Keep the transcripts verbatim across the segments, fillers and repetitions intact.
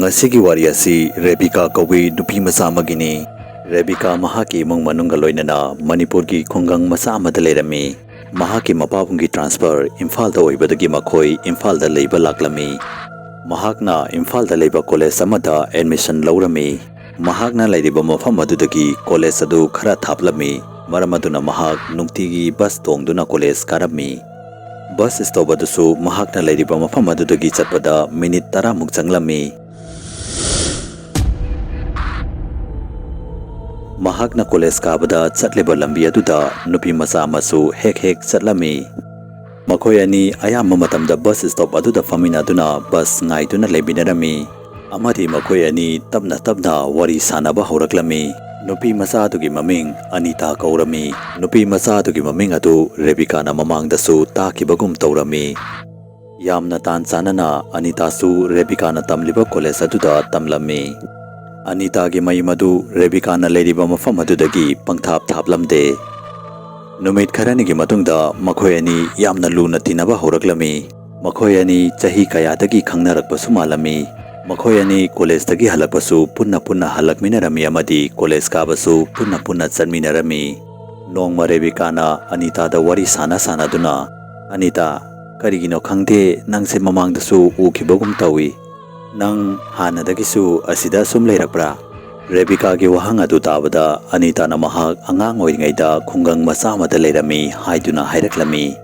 ꯉꯁꯤꯒꯤ ꯋꯥꯔꯤ ꯑꯁꯤ ꯔꯦꯕꯤꯀꯥ ꯀꯧꯕꯤ ꯅꯨꯄꯤ ꯃꯆꯥ ꯑꯃꯒꯤꯅꯤ꯫ ꯔꯦꯕꯤꯀꯥ ꯃꯍꯥꯛꯀꯤ ꯏꯃꯨꯡ ꯃꯅꯨꯡꯒ ꯂꯣꯏꯅꯅ ꯃꯅꯤꯄꯨꯔꯒꯤ ꯈꯨꯡꯒꯪ ꯃꯆꯥ ꯑꯃꯗ ꯂꯩꯔꯝꯃꯤ꯫ ꯃꯍꯥꯛꯀꯤ ꯃꯄꯥꯕꯨꯡꯒꯤ ꯇ꯭ꯔꯥꯟꯁꯐꯔ ꯏꯝꯐꯥꯜꯗ ꯑꯣꯏꯕꯗꯒꯤ ꯃꯈꯣꯏ ꯏꯝꯐꯥꯜꯗ ꯂꯩꯕ ꯂꯥꯛꯂꯝꯃꯤ꯫ ꯃꯍꯥꯛꯅ ꯏꯝꯐꯥꯜꯗ ꯂꯩꯕ ꯀꯣꯂꯦꯖ ꯑꯃꯗ ꯑꯦꯗꯃꯤꯁꯟ ꯂꯧꯔꯝꯃꯤ꯫ ꯃꯍꯥꯛꯅ ꯂꯩꯔꯤꯕ ꯃꯐꯝ ꯑꯗꯨꯗꯒꯤ ꯀꯣꯂꯦꯖ ꯑꯗꯨ ꯈꯔ ꯊꯥꯞꯂꯝꯃꯤ꯫ ꯃꯔꯝ ꯑꯗꯨꯅ ꯃꯍꯥꯛ ꯅꯨꯡꯇꯤꯒꯤ ꯕꯁ ꯇꯣꯡꯗꯨꯅ ꯀꯣꯂꯦꯖ ꯀꯥꯔꯝꯃꯤ꯫ ꯕꯁ ꯁ꯭ꯇꯣꯞ ꯑꯗꯨꯁꯨ ꯃꯍꯥꯛꯅ ꯂꯩꯔꯤꯕ ꯃꯐꯝ ꯑꯗꯨꯗꯒꯤ ꯆꯠꯄꯗ ꯃꯤꯅꯤꯠ ꯇꯔꯥꯃꯨꯛ ꯆꯪꯂꯝꯃꯤ꯫ ꯃꯍꯥꯛꯅ ꯀꯣꯂꯦꯖ ꯀꯥꯕꯗ ꯆꯠꯂꯤꯕ ꯂꯝꯕꯤ ꯑꯗꯨꯗ ꯅꯨꯄꯤ ꯃꯆꯥ ꯑꯃꯁꯨ ꯍꯦꯛ ꯍꯦꯛ ꯆꯠꯂꯝꯃꯤ꯫ ꯃꯈꯣꯏ ꯑꯅꯤ ꯑꯌꯥꯝꯕ ꯃꯇꯝꯗ ꯕꯁ ꯁ꯭ꯇꯣꯞ ꯑꯗꯨꯗ ꯐꯝꯃꯤꯟꯅꯗꯨꯅ ꯕꯁ ꯉꯥꯏꯗꯨꯅ ꯂꯩꯃꯤꯟꯅꯔꯝꯃꯤ꯫ ꯑꯃꯗꯤ ꯃꯈꯣꯏ ꯑꯅꯤ ꯇꯞꯅ ꯇꯞꯅ ꯋꯥꯔꯤ ꯁꯥꯅꯕ ꯍꯧꯔꯛꯂꯝꯃꯤ꯫ ꯅꯨꯄꯤ ꯃꯆꯥ ꯑꯗꯨꯒꯤ ꯃꯃꯤꯡ ꯑꯅꯤꯇꯥ ꯀꯧꯔꯝꯃꯤ꯫ ꯅꯨꯄꯤ ꯃꯆꯥ ꯑꯗꯨꯒꯤ ꯃꯃꯤꯡ ꯑꯗꯨ ꯔꯦꯕꯤꯀꯥꯅ ꯃꯃꯥꯡꯗꯁꯨ ꯇꯥꯈꯤꯕꯒꯨꯝ ꯇꯧꯔꯝꯃꯤ꯫ ꯌꯥꯝꯅ ꯇꯥꯟ ꯆꯥꯅꯅ ꯑꯅꯤꯇꯥꯁꯨ ꯔꯦꯕꯤꯀꯥꯅ ꯇꯝꯂꯤꯕ ꯀꯣꯂꯦꯖ ꯑꯗꯨꯗ ꯇꯝꯂꯝꯃꯤ꯫ ꯑꯅꯤꯇꯥꯒꯤ ꯃꯌꯨꯝ ꯑꯗꯨ ꯔꯦꯕꯤꯀꯥꯅ ꯂꯩꯔꯤꯕ ꯃꯐꯝ ꯑꯗꯨꯗꯒꯤ ꯄꯪꯊꯥꯞ ꯊꯥꯞꯂꯝꯗꯦ꯫ ꯅꯨꯃꯤꯠ ꯈꯔꯅꯤꯒꯤ ꯃꯇꯨꯡꯗ ꯃꯈꯣꯏ ꯑꯅꯤ ꯌꯥꯝꯅ ꯂꯨꯅ ꯇꯤꯟꯅꯕ ꯍꯧꯔꯛꯂꯝꯃꯤ꯫ ꯃꯈꯣꯏ ꯑꯅꯤ ꯆꯍꯤ ꯀꯌꯥꯗꯒꯤ ꯈꯪꯅꯔꯛꯄꯁꯨ ꯃꯥꯜꯂꯝꯃꯤ꯫ ꯃꯈꯣꯏ ꯑꯅꯤ ꯀꯣꯂꯦꯖꯇꯒꯤ ꯍꯜꯂꯛꯄꯁꯨ ꯄꯨꯟꯅ ꯄꯨꯟꯅ ꯍꯜꯂꯛꯃꯤꯟꯅꯔꯝꯃꯤ ꯑꯃꯗꯤ ꯀꯣꯂꯦꯖ ꯀꯥꯕꯁꯨ ꯄꯨꯟꯅ ꯄꯨꯟꯅ ꯆꯠꯃꯤꯟꯅꯔꯝꯃꯤ꯫ ꯅꯣꯡꯃ ꯔꯦꯕꯤꯀꯥꯅ ꯑꯅꯤꯇꯥꯗ ꯋꯥꯔꯤ ꯁꯥꯟꯅ ꯁꯥꯟꯅꯗꯨꯅ, "ꯑꯅꯤꯇꯥ, ꯀꯔꯤꯒꯤꯅꯣ ꯈꯪꯗꯦ, ꯅꯪꯁꯦ ꯃꯃꯥꯡꯗꯁꯨ ꯎꯈꯤꯕꯒꯨꯝ ꯇꯧꯏ꯫ ꯅꯪ ꯍꯥꯟꯅꯗꯒꯤꯁꯨ ꯑꯁꯤꯗ ꯁꯨꯝ ꯂꯩꯔꯛꯄ꯭ꯔꯥ?" ꯔꯦꯕꯤꯀꯥꯒꯤ ꯋꯥꯍꯪ ꯑꯗꯨ ꯇꯥꯕꯗ ꯑꯅꯤꯇꯥꯅ ꯃꯍꯥꯛ ꯑꯉꯥꯡ ꯑꯣꯏꯔꯤꯉꯩꯗ ꯈꯨꯡꯒꯪ ꯃꯆꯥ ꯑꯃꯗ ꯂꯩꯔꯝꯃꯤ ꯍꯥꯏꯗꯨꯅ ꯍꯥꯏꯔꯛꯂꯝꯃꯤ꯫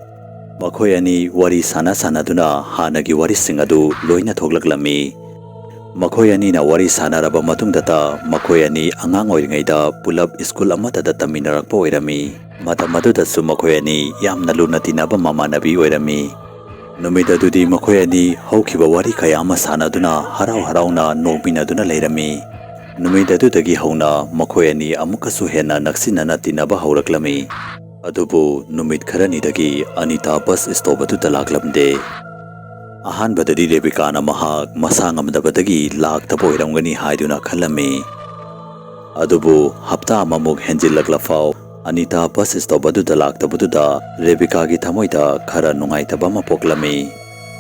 ꯃꯈꯣꯏ ꯑꯅꯤ ꯋꯥꯔꯤ ꯁꯥꯟꯅ ꯁꯥꯟꯅꯗꯨꯅ ꯍꯥꯟꯅꯒꯤ ꯋꯥꯔꯤꯁꯤꯡ ꯑꯗꯨ ꯂꯣꯏꯅ ꯊꯣꯛꯂꯛꯂꯝꯃꯤ꯫ ꯃꯈꯣꯏ ꯑꯅꯤꯅ ꯋꯥꯔꯤ ꯁꯥꯟꯅꯔꯕ ꯃꯇꯨꯡꯗꯇ ꯃꯈꯣꯏ ꯑꯅꯤ ꯑꯉꯥꯡ ꯑꯣꯏꯔꯤꯉꯩꯗ ꯄꯨꯂꯞ ꯁ꯭ꯀꯨꯜ ꯑꯃꯠꯇꯗ ꯇꯝꯃꯤꯟꯅꯔꯛꯄ ꯑꯣꯏꯔꯝꯃꯤ꯫ ꯃꯇꯝ ꯑꯗꯨꯗꯁꯨ ꯃꯈꯣꯏ ꯑꯅꯤ ꯌꯥꯝꯅ ꯂꯨꯅ ꯇꯤꯟꯅꯕ ꯃꯃꯥꯟꯅꯕꯤ ꯑꯣꯏꯔꯝꯃꯤ꯫ ꯅꯨꯃꯤꯠ ꯑꯗꯨꯗꯤ ꯃꯈꯣꯏ ꯑꯅꯤ ꯍꯧꯈꯤꯕ ꯋꯥꯔꯤ ꯀꯌꯥ ꯑꯃ ꯁꯥꯟꯅꯗꯨꯅ ꯍꯔꯥꯎ ꯍꯔꯥꯎꯅ ꯅꯣꯛꯃꯤꯟꯅꯗꯨꯅ ꯂꯩꯔꯝꯃꯤ꯫ ꯅꯨꯃꯤꯠ ꯑꯗꯨꯗꯒꯤ ꯍꯧꯅ ꯃꯈꯣꯏ ꯑꯅꯤ ꯑꯃꯨꯛꯀꯁꯨ ꯍꯦꯟꯅ ꯅꯛꯁꯤꯟꯅꯅ ꯇꯤꯟꯅꯕ ꯍꯧꯔꯛꯂꯝꯃꯤ꯫ ꯑꯗꯨꯕꯨ ꯅꯨꯃꯤꯠ ꯈꯔꯅꯤꯗꯒꯤ ꯑꯅꯤꯇꯥ ꯕꯁ ꯁ꯭ꯇꯣꯞ ꯑꯗꯨꯗ ꯂꯥꯛꯂꯝꯗꯦ꯫ ꯑꯍꯥꯟꯕꯗꯗꯤ ꯔꯦꯕꯤꯀꯥꯅ ꯃꯍꯥꯛ ꯃꯁꯥ ꯉꯝꯗꯕꯗꯒꯤ ꯂꯥꯛꯇꯕ ꯑꯣꯏꯔꯝꯒꯅꯤ ꯍꯥꯏꯗꯨꯅ ꯈꯜꯂꯝꯃꯤ꯫ ꯑꯗꯨꯕꯨ ꯍꯞꯇꯥ ꯑꯃꯃꯨꯛ ꯍꯦꯟꯖꯤꯜꯂꯛꯂꯐꯥꯎ ꯑꯅꯤꯇꯥ ꯕꯁ ꯁ꯭ꯇꯣꯞ ꯑꯗꯨꯗ ꯂꯥꯛꯇꯕꯗꯨꯗ ꯔꯦꯕꯤꯀꯥꯒꯤ ꯊꯃꯣꯏꯗ ꯈꯔ ꯅꯨꯡꯉꯥꯏꯇꯕ ꯑꯃ ꯄꯣꯛꯂꯝꯃꯤ꯫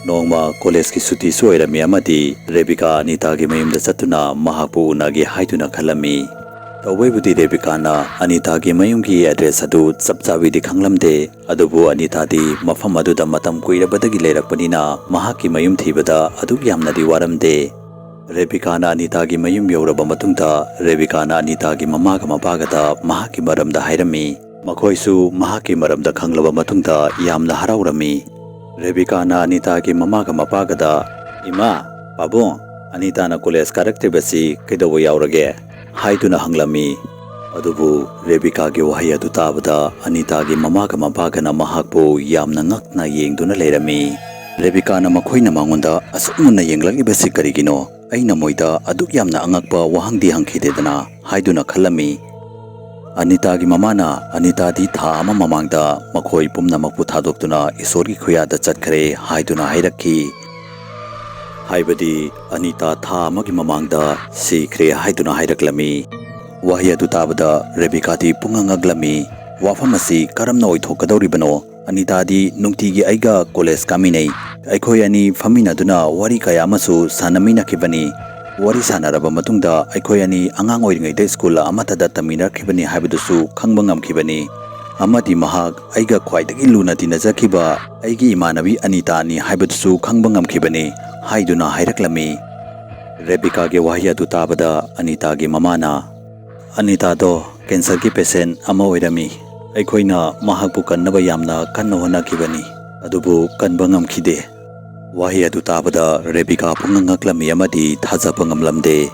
ꯅꯣꯡꯃ ꯀꯣꯂꯦꯖꯀꯤ ꯁꯨꯇꯤꯁꯨ ꯑꯣꯏꯔꯝꯃꯤ ꯑꯃꯗꯤ ꯔꯦꯕꯤꯀꯥ ꯑꯅꯤꯇꯥꯒꯤ ꯃꯌꯨꯝꯗ ꯆꯠꯇꯨꯅ ꯃꯍꯥꯛꯄꯨ ꯎꯅꯒꯦ ꯍꯥꯏꯗꯨꯅ ꯈꯜꯂꯝꯃꯤ꯫ ꯇꯧꯕꯩꯕꯨꯗꯤ ꯔꯦꯕꯤꯀꯥꯅ ꯑꯅꯤꯇꯥꯒꯤ ꯃꯌꯨꯝꯒꯤ ꯑꯦꯗ꯭ꯔꯦꯁ ꯑꯗꯨ ꯆꯞ ꯆꯥꯕꯤꯗꯤ ꯈꯪꯂꯝꯗꯦ, ꯑꯗꯨꯕꯨ ꯑꯅꯤꯇꯥꯗꯤ ꯃꯐꯝ ꯑꯗꯨꯗ ꯃꯇꯝ ꯀꯨꯏꯔꯕꯗꯒꯤ ꯂꯩꯔꯛꯄꯅꯤꯅ ꯃꯍꯥꯛꯀꯤ ꯃꯌꯨꯝ ꯊꯤꯕꯗ ꯑꯗꯨꯛ ꯌꯥꯝꯅꯗꯤ ꯋꯥꯔꯝꯗꯦ꯫ ꯔꯦꯕꯤꯀꯥꯅ ꯑꯅꯤꯇꯥꯒꯤ ꯃꯌꯨꯝ ꯌꯧꯔꯕ ꯃꯇꯨꯡꯗ ꯔꯦꯕꯤꯀꯥꯅ ꯑꯅꯤꯇꯥꯒꯤ ꯃꯃꯥꯒ ꯃꯄꯥꯒꯗ ꯃꯍꯥꯛꯀꯤ ꯃꯔꯝꯗ ꯍꯥꯏꯔꯝꯃꯤ꯫ ꯃꯈꯣꯏꯁꯨ ꯃꯍꯥꯛꯀꯤ ꯃꯔꯝꯗ ꯈꯪꯂꯕ ꯃꯇꯨꯡꯗ ꯌꯥꯝꯅ ꯍꯔꯥꯎꯔꯝꯃꯤ꯫ ꯔꯦꯕꯤꯀꯥꯅ ꯑꯅꯤꯇꯥꯒꯤ ꯃꯃꯥꯒ ꯃꯄꯥꯒꯗ, "ꯏꯃꯥ, ꯄꯥꯕꯨꯡ, ꯑꯅꯤꯇꯥꯅ ꯀꯣꯂꯦꯖ ꯀꯥꯔꯛꯇ꯭ꯔꯤꯕꯁꯤ ꯀꯩꯗꯧꯕ ꯌꯥꯎꯔꯒꯦ?" ꯍꯥꯏꯗꯨꯅ ꯍꯪꯂꯝꯃꯤ꯫ ꯑꯗꯨꯕꯨ ꯔꯦꯕꯤꯀꯥꯒꯤ ꯋꯥꯍꯩ ꯑꯗꯨ ꯇꯥꯕꯗ ꯑꯅꯤꯇꯥꯒꯤ ꯃꯃꯥꯒ ꯃꯄꯥꯒꯅ ꯃꯍꯥꯛꯄꯨ ꯌꯥꯝꯅ ꯉꯛꯅ ꯌꯦꯡꯗꯨꯅ ꯂꯩꯔꯝꯃꯤ꯫ ꯔꯦꯕꯤꯀꯥꯅ ꯃꯈꯣꯏꯅ ꯃꯉꯣꯟꯗ ꯑꯁꯨꯛ ꯃꯨꯟꯅ ꯌꯦꯡꯂꯛꯂꯤꯕꯁꯤ ꯀꯔꯤꯒꯤꯅꯣ? ꯑꯩꯅ ꯃꯣꯏꯗ ꯑꯗꯨꯛ ꯌꯥꯝꯅ ꯑꯉꯛꯄ ꯋꯥꯍꯪꯗꯤ ꯍꯪꯈꯤꯗꯦꯗꯅ ꯍꯥꯏꯗꯨꯅ ꯈꯜꯂꯝꯃꯤ꯫ ꯑꯅꯤꯇꯥꯒꯤ ꯃꯃꯥꯅ ꯑꯅꯤꯇꯥꯗꯤ ꯊꯥ ꯑꯃ ꯃꯃꯥꯡꯗ ꯃꯈꯣꯏ ꯄꯨꯝꯅꯃꯛꯄꯨ ꯊꯥꯗꯣꯛꯇꯨꯅ ꯏꯁꯣꯔꯒꯤ ꯈꯨꯌꯥꯗ ꯆꯠꯈ꯭ꯔꯦ ꯍꯥꯏꯗꯨꯅ ꯍꯥꯏꯔꯛꯈꯤ꯫ ꯍꯥꯏꯕꯗꯤ ꯑꯅꯤꯇꯥ ꯊꯥ ꯑꯃꯒꯤ ꯃꯃꯥꯡꯗ ꯁꯤꯈ꯭ꯔꯦ ꯍꯥꯏꯗꯨꯅ ꯍꯥꯏꯔꯛꯂꯝꯃꯤ꯫ ꯋꯥꯍꯩ ꯑꯗꯨ ꯇꯥꯕꯗ ꯔꯦꯕꯤꯀꯥꯗꯤ ꯄꯨꯡꯉꯛ ꯉꯛꯂꯝꯃꯤ꯫ ꯋꯥꯐꯝ ꯑꯁꯤ ꯀꯔꯝꯅ ꯑꯣꯏꯊꯣꯛꯀꯗꯧꯔꯤꯕꯅꯣ? ꯑꯅꯤꯇꯥꯗꯤ ꯅꯨꯡꯇꯤꯒꯤ ꯑꯩꯒ ꯀꯣꯂꯦꯖ ꯀꯥꯃꯤꯟꯅꯩ꯫ ꯑꯩꯈꯣꯏ ꯑꯅꯤ ꯐꯝꯃꯤꯟꯅꯗꯨꯅ ꯋꯥꯔꯤ ꯀꯌꯥ ꯑꯃꯁꯨ ꯁꯥꯟꯅꯃꯤꯟꯅꯈꯤꯕꯅꯤ꯫ ꯋꯥꯔꯤ ꯁꯥꯟꯅꯔꯕ ꯃꯇꯨꯡꯗ ꯑꯩꯈꯣꯏ ꯑꯅꯤ ꯑꯉꯥꯡ ꯑꯣꯏꯔꯤꯉꯩꯗ ꯁ꯭ꯀꯨꯜ ꯑꯃꯠꯇꯗ ꯇꯝꯃꯤꯟꯅꯔꯛꯈꯤꯕꯅꯤ ꯍꯥꯏꯕꯗꯨꯁꯨ ꯈꯪꯕ ꯉꯝꯈꯤꯕꯅꯤ꯫ ꯑꯃꯗꯤ ꯃꯍꯥꯛ ꯑꯩꯒ ꯈ꯭ꯋꯥꯏꯗꯒꯤ ꯂꯨꯅ ꯇꯤꯟꯅꯖꯈꯤꯕ ꯑꯩꯒꯤ ꯏꯃꯥꯟꯅꯕꯤ ꯑꯅꯤꯇꯥꯅꯤ ꯍꯥꯏꯕꯗꯨꯁꯨ ꯈꯪꯕ ꯉꯝꯈꯤꯕꯅꯤ ꯍꯥꯏꯗꯨꯅ ꯍꯥꯏꯔꯛꯂꯝꯃꯤ꯫ ꯔꯦꯕꯤꯀꯥꯒꯤ ꯋꯥꯍꯩ ꯑꯗꯨ ꯇꯥꯕꯗ ꯑꯅꯤꯇꯥꯒꯤ ꯃꯃꯥꯅ, "ꯑꯅꯤꯇꯥꯗꯣ ꯀꯦꯟꯁꯔꯒꯤ ꯄꯦꯁꯦꯟ ꯑꯃ ꯑꯣꯏꯔꯝꯃꯤ꯫ ꯑꯩꯈꯣꯏꯅ ꯃꯍꯥꯛꯄꯨ ꯀꯟꯅꯕ ꯌꯥꯝꯅ ꯀꯟꯅ ꯍꯣꯠꯅꯈꯤꯕꯅꯤ, ꯑꯗꯨꯕꯨ ꯀꯟꯕ ꯉꯝꯈꯤꯗꯦ"꯫ ꯋꯥꯍꯩ ꯑꯗꯨ ꯇꯥꯕꯗ ꯔꯦꯕꯤꯀꯥ ꯄꯨꯡꯉꯛ ꯉꯛꯂꯝꯃꯤ ꯑꯃꯗꯤ ꯊꯥꯖꯕ ꯉꯝꯂꯝꯗꯦ꯫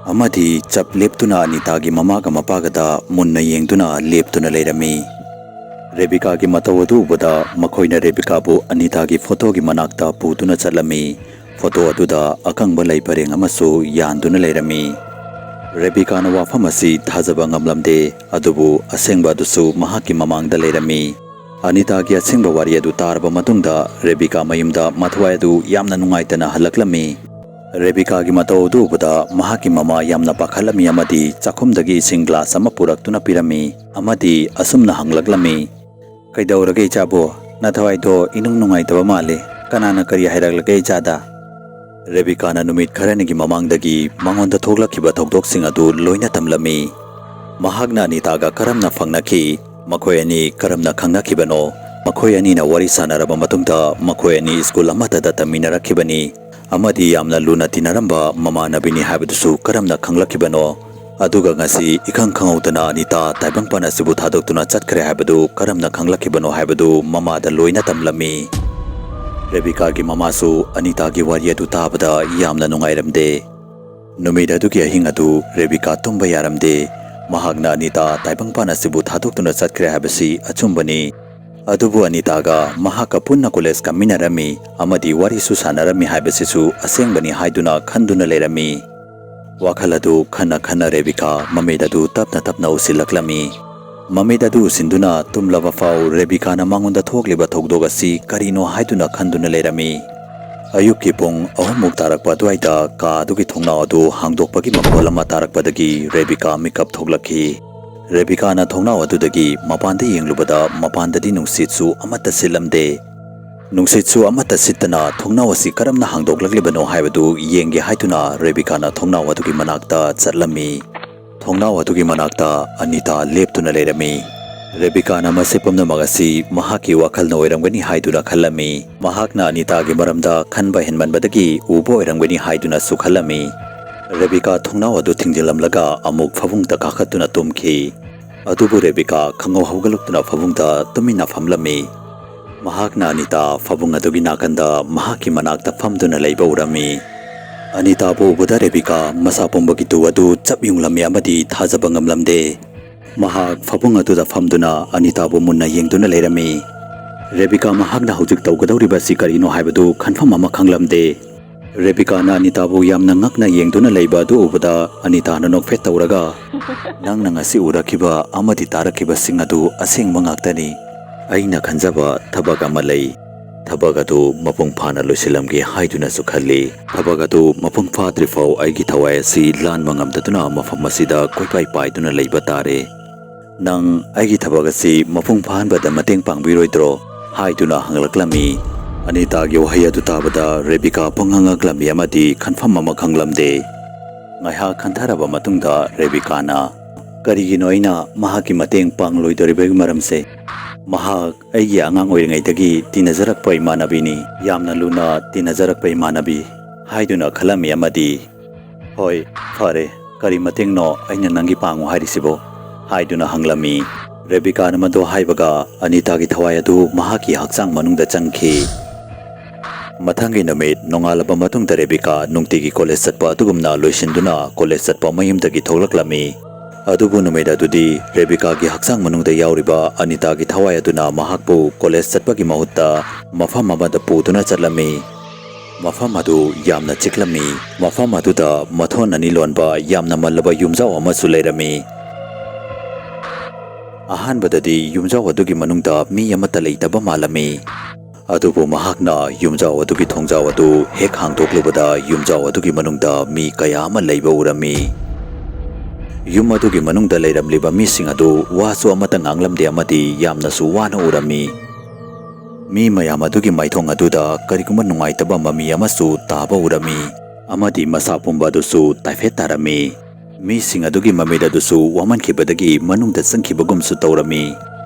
ꯑꯃꯗꯤ ꯆꯞ ꯂꯦꯞꯇꯨꯅ ꯑꯅꯤꯇꯥꯒꯤ ꯃꯃꯥꯒ ꯃꯄꯥꯒꯗ ꯃꯨꯟꯅ ꯌꯦꯡꯗꯨꯅ ꯂꯦꯞꯇꯨꯅ ꯂꯩꯔꯝꯃꯤ꯫ ꯔꯦꯕꯤꯀꯥꯒꯤ ꯃꯇꯧ ꯑꯗꯨ ꯎꯕꯗ ꯃꯈꯣꯏꯅ ꯔꯦꯕꯤꯀꯥꯕꯨ ꯑꯅꯤꯇꯥꯒꯤ ꯐꯣꯇꯣꯒꯤ ꯃꯅꯥꯛꯇ ꯄꯨꯗꯨꯅ ꯆꯠꯂꯝꯃꯤ꯫ ꯐꯣꯇꯣ ꯑꯗꯨꯗ ꯑꯀꯪꯕ ꯂꯩ ꯄꯔꯦꯡ ꯑꯃꯁꯨ ꯌꯥꯟꯗꯨꯅ ꯂꯩꯔꯝꯃꯤ꯫ ꯔꯦꯕꯤꯀꯥꯅ ꯋꯥꯐꯝ ꯑꯁꯤ ꯊꯥꯖꯕ ꯉꯝꯂꯝꯗꯦ, ꯑꯗꯨꯕꯨ ꯑꯁꯦꯡꯕ ꯑꯗꯨꯁꯨ ꯃꯍꯥꯛꯀꯤ ꯃꯃꯥꯡꯗ ꯂꯩꯔꯝꯃꯤ꯫ ꯑꯅꯤꯇꯥꯒꯤ ꯑꯁꯦꯡꯕ ꯋꯥꯔꯤ ꯑꯗꯨ ꯇꯥꯔꯕ ꯃꯇꯨꯡꯗ ꯔꯦꯕꯤꯀꯥ ꯃꯌꯨꯝꯗ ꯃꯊꯋꯥꯏ ꯑꯗꯨ ꯌꯥꯝꯅ ꯅꯨꯡꯉꯥꯏꯇꯅ ꯍꯜꯂꯛꯂꯝꯃꯤ꯫ ꯔꯦꯕꯤꯀꯥꯒꯤ ꯃꯇꯧ ꯑꯗꯨ ꯎꯕꯗ ꯃꯍꯥꯛꯀꯤ ꯃꯃꯥ ꯌꯥꯝꯅ ꯄꯥꯈꯠꯂꯝꯃꯤ ꯑꯃꯗꯤ ꯆꯥꯛꯈꯨꯝꯗꯒꯤ ꯏꯁꯤꯡ ꯒ꯭ꯂꯥꯁ ꯑꯃ ꯄꯨꯔꯛꯇꯨꯅ ꯄꯤꯔꯝꯃꯤ ꯑꯃꯗꯤ ꯑꯁꯨꯝꯅ ꯍꯪꯂꯛꯂꯝꯃꯤ, "ꯀꯩꯗꯧꯔꯒꯦ ꯏꯆꯥꯕꯣ? ꯅꯊꯋꯥꯏꯗꯣ ꯏꯅꯨꯡ ꯅꯨꯡꯉꯥꯏꯇꯕ ꯃꯥꯜꯂꯦ꯫ ꯀꯅꯥꯅ ꯀꯔꯤ ꯍꯥꯏꯔꯛꯂꯒꯦ ꯏꯆꯥꯗ? ꯔꯦꯕꯤꯀꯥꯅ ꯅꯨꯃꯤꯠ ꯈꯔꯅꯤꯒꯤ ꯃꯃꯥꯡꯗꯒꯤ ꯃꯉꯣꯟꯗ ꯊꯣꯛꯂꯛꯈꯤꯕ ꯊꯧꯗꯣꯛꯁꯤꯡ ꯑꯗꯨ ꯂꯣꯏꯅ ꯇꯝꯂꯝꯃꯤ꯫ ꯃꯍꯥꯛꯅ ꯑꯅꯤꯇꯥꯒ ꯀꯔꯝꯅ ꯐꯪꯅꯈꯤ, ꯃꯈꯣꯏ ꯑꯅꯤ ꯀꯔꯝꯅ ꯈꯪꯅꯈꯤꯕꯅꯣ, ꯃꯈꯣꯏ ꯑꯅꯤꯅ ꯋꯥꯔꯤ ꯁꯥꯟꯅꯔꯕ ꯃꯇꯨꯡꯗ ꯃꯈꯣꯏ ꯑꯅꯤ ꯁ꯭ꯀꯨꯜ ꯑꯃꯠꯇꯗ ꯇꯝꯃꯤꯟꯅꯔꯛꯈꯤꯕꯅꯤ ꯑꯃꯗꯤ ꯌꯥꯝꯅ ꯂꯨꯅ ꯇꯤꯟꯅꯔꯝꯕ ꯃꯃꯥꯟꯅꯕꯤꯅꯤ ꯍꯥꯏꯕꯗꯨꯁꯨ ꯀꯔꯝꯅ ꯈꯪꯂꯛꯈꯤꯕꯅꯣ, ꯑꯗꯨꯒ ꯉꯁꯤ ꯏꯈꯪ ꯈꯪꯍꯧꯗꯅ ꯑꯅꯤꯇꯥ ꯇꯥꯏꯕꯪꯄꯥꯟ ꯑꯁꯤꯕꯨ ꯊꯥꯗꯣꯛꯇꯨꯅ ꯆꯠꯈ꯭ꯔꯦ ꯍꯥꯏꯕꯗꯨ ꯀꯔꯝꯅ ꯈꯪꯂꯛꯈꯤꯕꯅꯣ ꯍꯥꯏꯕꯗꯨ ꯃꯃꯥꯗ ꯂꯣꯏꯅ ꯇꯝꯂꯝꯃꯤ꯫ ꯔꯦꯕꯤꯀꯥꯒꯤ ꯃꯃꯥꯁꯨ ꯑꯅꯤꯇꯥꯒꯤ ꯋꯥꯔꯤ ꯑꯗꯨ ꯇꯥꯕꯗ ꯌꯥꯝꯅ ꯅꯨꯡꯉꯥꯏꯔꯝꯗꯦ꯫ ꯅꯨꯃꯤꯠ ꯑꯗꯨꯒꯤ ꯑꯍꯤꯡ ꯑꯗꯨ ꯔꯦꯕꯤꯀꯥ ꯇꯨꯝꯕ ꯌꯥꯔꯝꯗꯦ꯫ ꯃꯍꯥꯛꯅ ꯑꯅꯤꯇꯥ ꯇꯥꯏꯕꯪꯄꯥꯟ ꯑꯁꯤꯕꯨ ꯊꯥꯗꯣꯛꯇꯨꯅ ꯆꯠꯈ꯭ꯔꯦ ꯍꯥꯏꯕꯁꯤ ꯑꯆꯨꯝꯕꯅꯤ꯫ ꯑꯗꯨꯕꯨ ꯑꯅꯤꯇꯥꯒ ꯃꯍꯥꯛꯀ ꯄꯨꯟꯅ ꯀꯣꯂꯦꯖ ꯀꯥꯃꯤꯟꯅꯔꯝꯃꯤ ꯑꯃꯗꯤ ꯋꯥꯔꯤꯁꯨ ꯁꯥꯟꯅꯔꯝꯃꯤ ꯍꯥꯏꯕꯁꯤꯁꯨ ꯑꯁꯦꯡꯕꯅꯤ ꯍꯥꯏꯗꯨꯅ ꯈꯟꯗꯨꯅ ꯂꯩꯔꯝꯃꯤ꯫ ꯋꯥꯈꯜ ꯑꯗꯨ ꯈꯟꯅ ꯈꯟꯅ ꯔꯦꯕꯤꯀꯥ ꯃꯃꯤꯠ ꯑꯗꯨ ꯇꯞꯅ ꯇꯞꯅ ꯎꯁꯤꯜꯂꯛꯂꯝꯃꯤ꯫ ꯃꯃꯤꯠ ꯑꯗꯨ ꯎꯁꯤꯟꯗꯨꯅ ꯇꯨꯝꯂꯕ ꯐꯥꯎ ꯔꯦꯕꯤꯀꯥꯅ ꯃꯉꯣꯟꯗ ꯊꯣꯛꯂꯤꯕ ꯊꯧꯗꯣꯛ ꯑꯁꯤ ꯀꯔꯤꯅꯣ ꯍꯥꯏꯗꯨꯅ ꯈꯟꯗꯨꯅ ꯂꯩꯔꯝꯃꯤ꯫ ꯑꯌꯨꯛꯀꯤ ꯄꯨꯡ ꯑꯍꯨꯝꯃꯨꯛ ꯇꯥꯔꯛꯄ ꯑꯗꯨꯋꯥꯏꯗ ꯀꯥ ꯑꯗꯨꯒꯤ ꯊꯣꯡꯅꯥꯎ ꯑꯗꯨ ꯍꯥꯡꯗꯣꯛꯄꯒꯤ ꯃꯈꯣꯜ ꯑꯃ ꯇꯥꯔꯛꯄꯗꯒꯤ ꯔꯦꯕꯤꯀꯥ ꯃꯤꯀꯞ ꯊꯣꯛꯂꯛꯈꯤ꯫ ꯔꯦꯕꯤꯀꯥꯅ ꯊꯣꯡꯅꯥꯎ ꯑꯗꯨꯗꯒꯤ ꯃꯄꯥꯟꯗ ꯌꯦꯡꯂꯨꯕꯗ ꯃꯄꯥꯟꯗꯗꯤ ꯅꯨꯡꯁꯤꯠꯁꯨ ꯑꯃꯠꯇ ꯁꯤꯠꯂꯝꯗꯦ꯫ ꯅꯨꯡꯁꯤꯠꯁꯨ ꯑꯃꯠꯇ ꯁꯤꯠꯇꯅ ꯊꯣꯡꯅꯥꯎ ꯑꯁꯤ ꯀꯔꯝꯅ ꯍꯥꯡꯗꯣꯛꯂꯛꯂꯤꯕꯅꯣ ꯍꯥꯏꯕꯗꯨ ꯌꯦꯡꯒꯦ ꯍꯥꯏꯗꯨꯅ ꯔꯦꯕꯤꯀꯥꯅ ꯊꯣꯡꯅꯥꯎ ꯑꯗꯨꯒꯤ ꯃꯅꯥꯛꯇ ꯆꯠꯂꯝꯃꯤ꯫ ꯊꯣꯡꯅꯥꯎ ꯑꯗꯨꯒꯤ ꯃꯅꯥꯛꯇ ꯑꯅꯤꯇꯥ ꯂꯦꯞꯇꯨꯅ ꯂꯩꯔꯝꯃꯤ꯫ ꯔꯦꯕꯤꯀꯥꯅ ꯃꯁꯤ ꯄꯨꯝꯅꯃꯛ ꯑꯁꯤ ꯃꯍꯥꯛꯀꯤ ꯋꯥꯈꯜꯅ ꯑꯣꯏꯔꯝꯒꯅꯤ ꯍꯥꯏꯗꯨꯅ ꯈꯜꯂꯝꯃꯤ꯫ ꯃꯍꯥꯛꯅ ꯑꯅꯤꯇꯥꯒꯤ ꯃꯔꯝꯗ ꯈꯟꯕ ꯍꯦꯟꯃꯟꯕꯗꯒꯤ ꯎꯕ ꯑꯣꯏꯔꯝꯒꯅꯤ ꯍꯥꯏꯗꯨꯅꯁꯨ ꯈꯜꯂꯝꯃꯤ꯫ ꯔꯦꯕꯤꯀꯥ ꯊꯣꯡꯅꯥꯎ ꯑꯗꯨ ꯊꯤꯡꯖꯤꯜꯂꯝꯂꯒ ꯑꯃꯨꯛ ꯐꯃꯨꯡꯗ ꯀꯥꯈꯠꯇꯨꯅ ꯇꯨꯝꯈꯤ꯫ ꯑꯗꯨꯕꯨ ꯔꯦꯕꯤꯀꯥ ꯈꯪꯍꯧ ꯍꯧꯒꯠꯂꯛꯇꯨꯅ ꯐꯃꯨꯡꯗ ꯇꯨꯃꯤꯟꯅ ꯐꯝꯂꯝꯃꯤ꯫ ꯃꯍꯥꯛꯅ ꯑꯅꯤꯇꯥ ꯐꯃꯨꯡ ꯑꯗꯨꯒꯤ ꯅꯥꯀꯟꯗ ꯃꯍꯥꯛꯀꯤ ꯃꯅꯥꯛꯇ ꯐꯝꯗꯨꯅ ꯂꯩꯕ ꯎꯔꯝꯃꯤ꯫ ꯑꯅꯤꯇꯥꯕꯨ ꯎꯕꯗ ꯔꯦꯕꯤꯀꯥ ꯃꯁꯥ ꯄꯨꯝꯕꯒꯤ ꯇꯨ ꯑꯗꯨ ꯆꯞ ꯌꯨꯡꯂꯝꯃꯤ ꯑꯃꯗꯤ ꯊꯥꯖꯕ ꯉꯝꯂꯝꯗꯦ꯫ ꯃꯍꯥꯛ ꯐꯃꯨꯡ ꯑꯗꯨꯗ ꯐꯝꯗꯨꯅ ꯑꯅꯤꯇꯥꯕꯨ ꯃꯨꯟꯅ ꯌꯦꯡꯗꯨꯅ ꯂꯩꯔꯝꯃꯤ꯫ ꯔꯦꯕꯤꯀꯥ ꯃꯍꯥꯛꯅ ꯍꯧꯖꯤꯛ ꯇꯧꯒꯗꯧꯔꯤꯕ ꯑꯁꯤ ꯀꯔꯤꯅꯣ ꯍꯥꯏꯕꯗꯨ ꯈꯟꯐꯝ ꯑꯃ ꯈꯪꯂꯝꯗꯦ꯫ ꯔꯦꯕꯤꯀꯥꯅ ꯑꯅꯤꯇꯥꯕꯨ ꯌꯥꯝꯅ ꯉꯛꯅ ꯌꯦꯡꯗꯨꯅ ꯂꯩꯕ ꯑꯗꯨ ꯎꯕꯗ ꯑꯅꯤꯇꯥꯅ ꯅꯣꯛꯐꯦꯠ ꯇꯧꯔꯒ, "ꯅꯪꯅ ꯉꯁꯤ ꯎꯔꯛꯈꯤꯕ ꯑꯃꯗꯤ ꯇꯥꯔꯛꯈꯤꯕꯁꯤꯡ ꯑꯗꯨ ꯑꯁꯦꯡꯕ ꯉꯥꯛꯇꯅꯤ꯫ ꯑꯩꯅ ꯈꯟꯖꯕ ꯊꯕꯛ ꯑꯃ ꯂꯩ꯫ ꯊꯕꯛ ꯑꯗꯨ ꯃꯄꯨꯡ ꯐꯥꯅ ꯂꯣꯏꯁꯤꯜꯂꯝꯒꯦ ꯍꯥꯏꯗꯨꯅꯁꯨ ꯈꯜꯂꯤ꯫ ꯊꯕꯛ ꯑꯗꯨ ꯃꯄꯨꯡ ꯐꯥꯗ꯭ꯔꯤꯐꯥꯎ ꯑꯩꯒꯤ ꯊꯋꯥꯏ ꯑꯁꯤ ꯂꯥꯟꯕ ꯉꯝꯗꯗꯨꯅ ꯃꯐꯝ ꯑꯁꯤꯗ ꯀꯣꯏꯄꯥꯏ ꯄꯥꯏꯗꯨꯅ ꯂꯩꯕ ꯇꯥꯔꯦ꯫ ꯅꯪ ꯑꯩꯒꯤ ꯊꯕꯛ ꯑꯁꯤ ꯃꯄꯨꯡ ꯐꯥꯍꯟꯕꯗ ꯃꯇꯦꯡ ꯄꯥꯡꯕꯤꯔꯣꯏꯗ꯭ꯔꯣ?" ꯍꯥꯏꯗꯨꯅ ꯍꯪꯂꯛꯂꯝꯃꯤ꯫ ꯑꯅꯤꯇꯥꯒꯤ ꯋꯥꯍꯩ ꯑꯗꯨ ꯇꯥꯕꯗ ꯔꯦꯕꯤꯀꯥ ꯄꯨꯡꯉꯛ ꯉꯛꯂꯝꯃꯤ ꯑꯃꯗꯤ ꯈꯟꯐꯝ ꯑꯃ ꯈꯪꯂꯝꯗꯦ꯫ ꯉꯥꯏꯍꯥꯛ ꯈꯟꯊꯔꯕ ꯃꯇꯨꯡꯗ ꯔꯦꯕꯤꯀꯥꯅ, "ꯀꯔꯤꯒꯤꯅꯣ ꯑꯩꯅ ꯃꯍꯥꯛꯀꯤ ꯃꯇꯦꯡ ꯄꯥꯡꯂꯣꯏꯗꯧꯔꯤꯕꯒꯤ ꯃꯔꯝꯁꯦ? ꯃꯍꯥꯛ ꯑꯩꯒꯤ ꯑꯉꯥꯡ ꯑꯣꯏꯔꯤꯉꯩꯗꯒꯤ ꯇꯤꯟꯅꯖꯔꯛꯄ ꯏꯃꯥꯟꯅꯕꯤꯅꯤ, ꯌꯥꯝꯅ ꯂꯨꯅ ꯇꯤꯟꯅꯖꯔꯛꯄ ꯏꯃꯥꯟꯅꯕꯤ" ꯍꯥꯏꯗꯨꯅ ꯈꯜꯂꯝꯃꯤ ꯑꯃꯗꯤ, "ꯍꯣꯏ, ꯐꯔꯦ, ꯀꯔꯤ ꯃꯇꯦꯡꯅꯣ ꯑꯩꯅ ꯅꯪꯒꯤ ꯄꯥꯡꯉꯨ ꯍꯥꯏꯔꯤꯁꯤꯕꯣ?" ꯍꯥꯏꯗꯨꯅ ꯍꯪꯂꯝꯃꯤ꯫ ꯔꯦꯕꯤꯀꯥꯅ ꯃꯗꯨ ꯍꯥꯏꯕꯒ ꯑꯅꯤꯇꯥꯒꯤ ꯊꯋꯥꯏ ꯑꯗꯨ ꯃꯍꯥꯛꯀꯤ ꯍꯛꯆꯥꯡ ꯃꯅꯨꯡꯗ ꯆꯪꯈꯤ꯫ ꯃꯊꯪꯒꯤ ꯅꯨꯃꯤꯠ ꯅꯣꯡꯉꯥꯜꯂꯕ ꯃꯇꯨꯡꯗ ꯔꯦꯕꯤꯀꯥ ꯅꯨꯡꯇꯤꯒꯤ ꯀꯣꯂꯦꯖ ꯆꯠꯄ ꯑꯗꯨꯒꯨꯝꯅ ꯂꯣꯏꯁꯤꯟꯗꯨꯅ ꯀꯣꯂꯦꯖ ꯆꯠꯄ ꯃꯌꯨꯝꯗꯒꯤ ꯊꯣꯛꯂꯛꯂꯝꯃꯤ꯫ ꯑꯗꯨꯕꯨ ꯅꯨꯃꯤꯠ ꯑꯗꯨꯗꯤ ꯔꯦꯕꯤꯀꯥꯒꯤ ꯍꯛꯆꯥꯡ ꯃꯅꯨꯡꯗ ꯌꯥꯎꯔꯤꯕ ꯑꯅꯤꯇꯥꯒꯤ ꯊꯋꯥꯏ ꯑꯗꯨꯅ ꯃꯍꯥꯛꯄꯨ ꯀꯣꯂꯦꯖ ꯆꯠꯄꯒꯤ ꯃꯍꯨꯠꯇ ꯃꯐꯝ ꯑꯃꯗ ꯄꯨꯗꯨꯅ ꯆꯠꯂꯝꯃꯤ꯫ ꯃꯐꯝ ꯑꯗꯨ ꯌꯥꯝꯅ ꯆꯤꯛꯂꯝꯃꯤ꯫ ꯃꯐꯝ ꯑꯗꯨꯗ ꯃꯊꯣꯟ ꯑꯅꯤ ꯂꯣꯟꯕ ꯌꯥꯝꯅ ꯃꯜꯂꯕ ꯌꯨꯝꯖꯥꯎ ꯑꯃꯁꯨ ꯂꯩꯔꯝꯃꯤ꯫ ꯑꯍꯥꯟꯕꯗꯗꯤ ꯌꯨꯝꯖꯥꯎ ꯑꯗꯨꯒꯤ ꯃꯅꯨꯡꯗ ꯃꯤ ꯑꯃꯠꯇ ꯂꯩꯇꯕ ꯃꯥꯜꯂꯝꯃꯤ꯫ ꯑꯗꯨꯕꯨ ꯃꯍꯥꯛꯅ ꯌꯨꯝꯖꯥꯎ ꯑꯗꯨꯒꯤ ꯊꯣꯡꯖꯥꯎ ꯑꯗꯨ ꯍꯦꯛ ꯍꯥꯡꯗꯣꯛꯂꯨꯕꯗ ꯌꯨꯝꯖꯥꯎ ꯑꯗꯨꯒꯤ ꯃꯅꯨꯡꯗ ꯃꯤ ꯀꯌꯥ ꯑꯃ ꯂꯩꯕ ꯎꯔꯝꯃꯤ꯫ ꯌꯨꯝ ꯑꯗꯨꯒꯤ ꯃꯅꯨꯡꯗ ꯂꯩꯔꯝꯂꯤꯕ ꯃꯤꯁꯤꯡ ꯑꯗꯨ ꯋꯥꯁꯨ ꯑꯃꯠꯇ ꯉꯥꯡꯂꯝꯗꯦ ꯑꯃꯗꯤ ꯌꯥꯝꯅꯁꯨ ꯋꯥꯅ ꯎꯔꯝꯃꯤ꯫ ꯃꯤ ꯃꯌꯥꯝ ꯑꯗꯨꯒꯤ ꯃꯥꯏꯊꯣꯡ ꯑꯗꯨꯗ ꯀꯔꯤꯒꯨꯝꯕ ꯅꯨꯡꯉꯥꯏꯇꯕ ꯃꯃꯤ ꯑꯃꯁꯨ ꯇꯥꯕ ꯎꯔꯝꯃꯤ꯫ ꯑꯃꯗꯤ ꯃꯁꯥ ꯄꯨꯝꯕ ꯑꯗꯨꯁꯨ ꯇꯥꯏꯐꯦꯠ ꯇꯥꯔꯝꯃꯤ꯫ ꯃꯤꯁꯤꯡ ꯑꯗꯨꯒꯤ ꯃꯃꯤꯠ ꯑꯗꯨꯁꯨ ꯋꯥꯃꯟꯈꯤꯕꯗꯒꯤ ꯃꯅꯨꯡꯗ ꯆꯪꯈꯤꯕꯒꯨꯝꯁꯨ ꯇꯧꯔꯝꯃꯤ꯫